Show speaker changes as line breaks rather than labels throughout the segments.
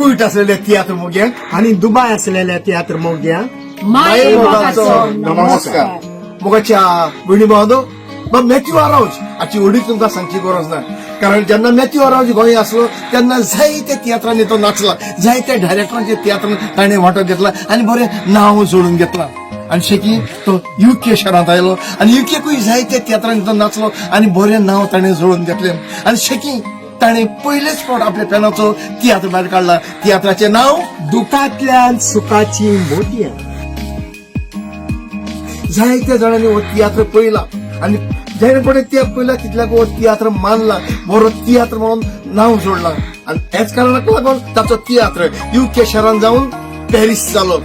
कुयट आसलेले तियात्र मोग्यांक
आनी दुबाय आसलेल्या तियात्र मोग्यांक
माये मोगाचो नमस्कार. मोगाच्या भयणी भावांनो, मॅथ्यू आरावज हाची ओडीक तुमकां सांगची गरज ना, कारण जेन्ना मॅथ्यू आरावज गोंय आसलो तेन्ना जायते तियात्रांनी तो नाचला, जायते डायरेक्टरांच्या तियात्रांत ताणें वांटो घेतला आनी बरें नांव जोडून घेतला. आनी शेकी तो युके शहरांत आयलो आनी युकेकूय जायते तियात्रांनी तो नाचलो आनी बरें नांव ताणें जोडून घेतलें. आनी शेकी ताणें पयलेच फावट आपल्या पेनाचो तियात्र भायर काडला. तियात्राचें नांव
दुखांतल्यान सुखाची मोतयां.
जायत्या जाणांनी हो तियात्र पळयला आनी जाणे कोणें तियात्र पळयला तितल्याक हो तियात्र मानला, बरो तियात्र म्हणून नांव जोडला. आनी त्याच कारणाक लागून ताचो तियात्र युके शहरान जावन पॅरीस जालो,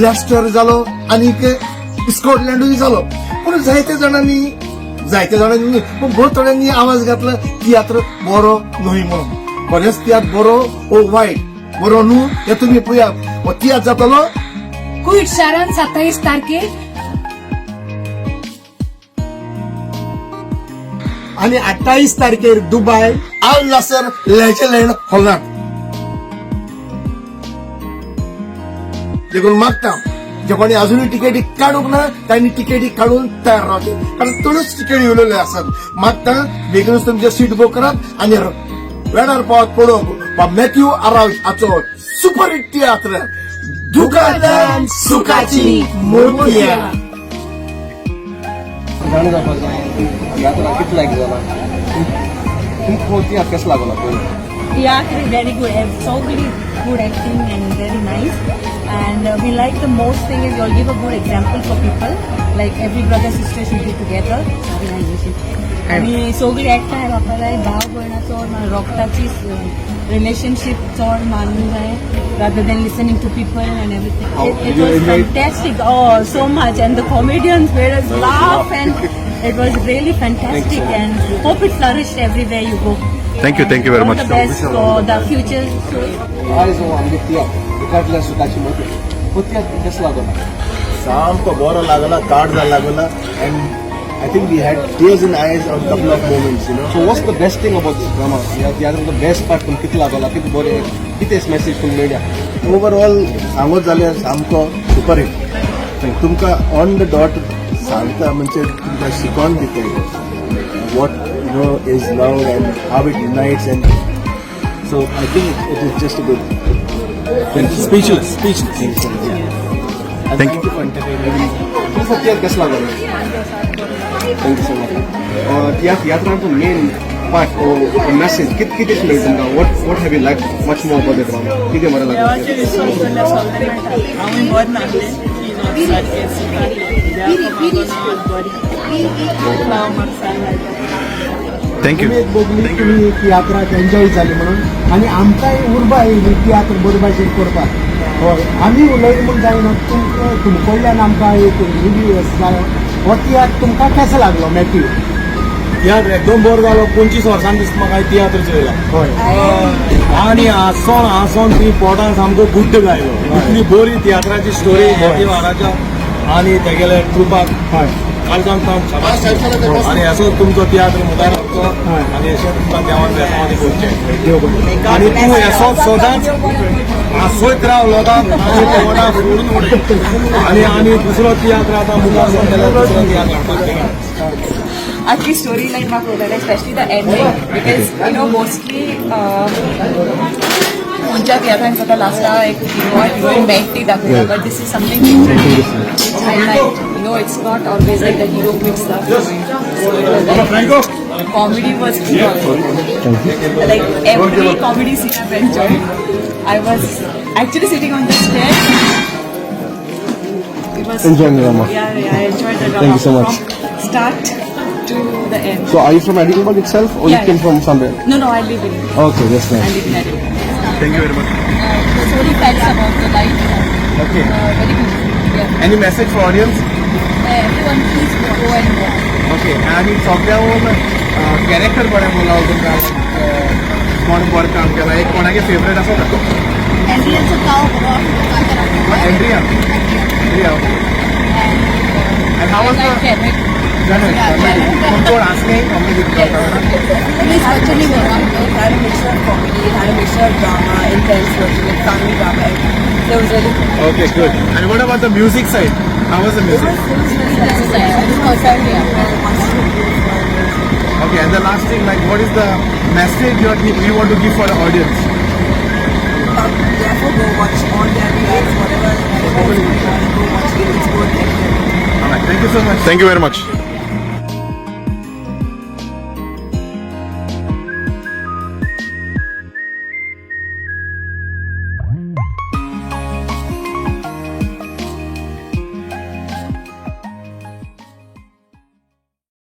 लेस्टर जालो आनी स्कॉटलँडूय जालो. पूण जायत्या जाणांनी न्हय पूण भोव थोड्यांनी आवाज घातला तियात्र बरो न्हय म्हणून. खरेंच तियात्र बरो ओ वायट बरो न्हू हें तुमी पळयात. हो तियात्र जातलो
कुईट शारान 27 तारखेर
आनी 28 तारखेर दुबाय
आल नासर लेजलँड हॉलांत. देखून मागता जे कोणी अजूनय तिकेटी काडूंक ना तांणी तिकेटी काडून तयार रावचे, कारण थोड्योच तिकेटी उरलेल्यो आसात. मागता बेगीनूच तुमचे सीट बूक करात आनी वेळार पावत पळोवंक मॅथ्यू आरावज हाचो सुपरहिट तियात्र दुकानान सुखाची मोतयां.
जाणा जावपाक जाय तियात्रा कितें लायक जाला, तुमकां हो तियात्र कसो लागलो पयलो?
Theatre is very good. So really good acting and very nice. And we like the most thing is you all give a good example for people. Like every brother sister should be together. Organization. आनी सगळी एकठांय बापा जाय, भाव भयणाचो रोगताची relationship चड मानूंक जाय rather than listening to people and everything. It was fantastic. Oh, so much. And the comedians made us laugh and it was really fantastic and hope it flourished everywhere you go.
Thank you, thank you very
All
much.
the best for the future shows.
आयज हो आमगे तियात्र दुखांतल्यान सुखाची मोती, हो तियात्र कसो लागलो?
सामको बरो लागला, काळजा लागला. And I think we had tears in eyes on couple of moments, you know.
So what's the best thing about this drama? ह्या तियात्रांतलो बेस्ट पार्ट तुमकां कितें लागला, कितें बरें, कितें मॅसेज तुमकां मेळ्ळ्या?
ओवरऑल सांगत जाल्यार सामको सुपर हिट. तुमकां ऑन the dot सांगता, म्हणजे तुमकां शिकोवन दिता what you know is love and how it unites, and so I think it is just a good.
Speechless, speechless.
Thank
you for entertaining. तुमकां तियात्र कसो लागलो? Thank you so much. तियात्रांतलो main part or message कितें कितें मेळ्ळें तुमकां? What have you like much more about the drama? कितें बरें लागलें?
हांवूय बरें नासलें.
Thank you.
उमेद भोगली तुमी तियात्राक एन्जॉय जाली म्हणून आनी आमकांय उर्बा येयली तियात्र बरे भाशेन करपाक. हय, आमी उलयली म्हूण जायना, तुमकां तुमकडल्यान आमकां एक रिव्यू जायो. हो तियात्र तुमकां कसो लागलो मॅथ्यू?
तियात्र एकदम बरो जालो. 25 वर्सां दिसता म्हाका तियात्र चोयला.
हय.
आनी हांसोन हांसोन ती पोटान सामको गुड्ड घायलो. इतली बरी तियात्राची स्टोरी मॅथ्यू आरावजा आनी तेगेले ट्रुपाक
हय.
कालच्यान शाबास. आनी असो तुमचो तियात्र मुखार वचचो आनी अशें तुमकां देवान बेसांव करचें आनी तूं असो सदांच हांसयत राव लोकांक, पोटां फोडून उडय. आनी आनी दुसरो तियात्र आतां मुखार सरता जाल्यार दुसरो तियात्र हाडपाक जाय.
आखी स्टोरी लाईन म्हाका उलयता, especially the ending, because you know mostly खंयच्या तियात्रान जाता लास्टा एक हिरो हिरोइन मेळटी दाखयता, but this is something which I like. You know, it's not always like the hero quits the comedy was like every comedy scene I've enjoyed. I was actually sitting on the stairs. It was
Enjoying the drama.
Yeah, I enjoyed the drama.
Thank you so much.
From start to the end.
So are you from Edinburgh itself or
Yeah,
you came
yeah.
from somewhere?
No, I live in.
Okay, that's
I
nice.
live in Edinburgh.
Thank you very much.
So facts about the life.
Okay.
Very beautiful. Yeah.
Any message for audience?
Everyone please go and watch.
Okay, आनी सगळ्याहून character बरें बोला तुमकां, कोण बरें काम केलां, एक कोणागे favourite आसा का?
एंड्रियाचो काव बरो.
Andrea. Andrea, okay. And how was the Janet? कोण कोण आसले comedy?
Please, बच्चनी बरो.
Had a mixture of comedy. had a mixture of drama, intense version, like family drama. Everything. So it was really good.
Okay, good. And what about the music side? How was the
It
music?
was, it was really nice.
Okay, and the last thing, like, what is the message you want to give for the audience?
Therefore, go watch all their reacts, whatever, whatever is going on, go watch it. It's worth it.
All right, thank you so much.
Thank you very much.